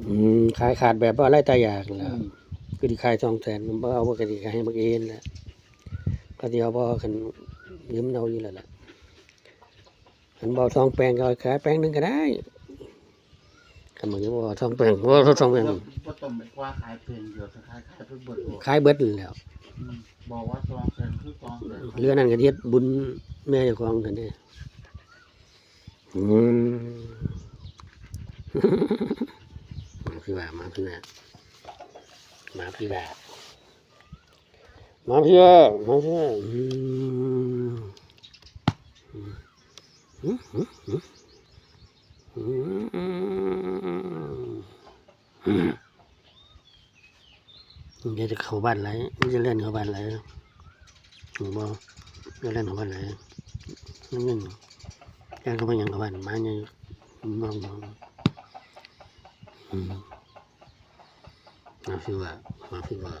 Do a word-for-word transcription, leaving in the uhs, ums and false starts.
อืม ขายขาดแบบว่าไร้ตายอยากนั่นแหละ อืม คือสิขายสองแสน บ่เอา บ่ก็สิขายให้บักเอนั่นแหละ ก็สิเอา บ่คันยืมเอาอยู่แล้วล่ะ คันบ่เอาสองแปลงก็ขายแปลงหนึ่งก็ได้ คันบ่เอาสองแปลง บ่เอาสองแปลง บ่ต้องไปคว้าขายแปลงเดียว ขาย ขายไปเบิดโลด ขายเบิดนั่นแหล้ว อืม บอกว่าสองแสนคือสองแสน เหลือนั่นก็เฮ็ดบุญแม่เจ้าของซั่นเด้ อืม มาพี่ว่า มาพี่ว่า มาพี่ว่า มาพี่ว่า มาพี่ว่า อืม อืม อืม อืม อืม อืม มันจะเข้าบ้านไหน มันจะเล่นเข้าบ้านไหน ผมบอกจะเล่นเข้าบ้านไหน มันยัง ย่านเข้าไปหยังเข้าบ้าน หมาใหญ่ มันบอก อืม มาพี่ว่า มาพี่ว่า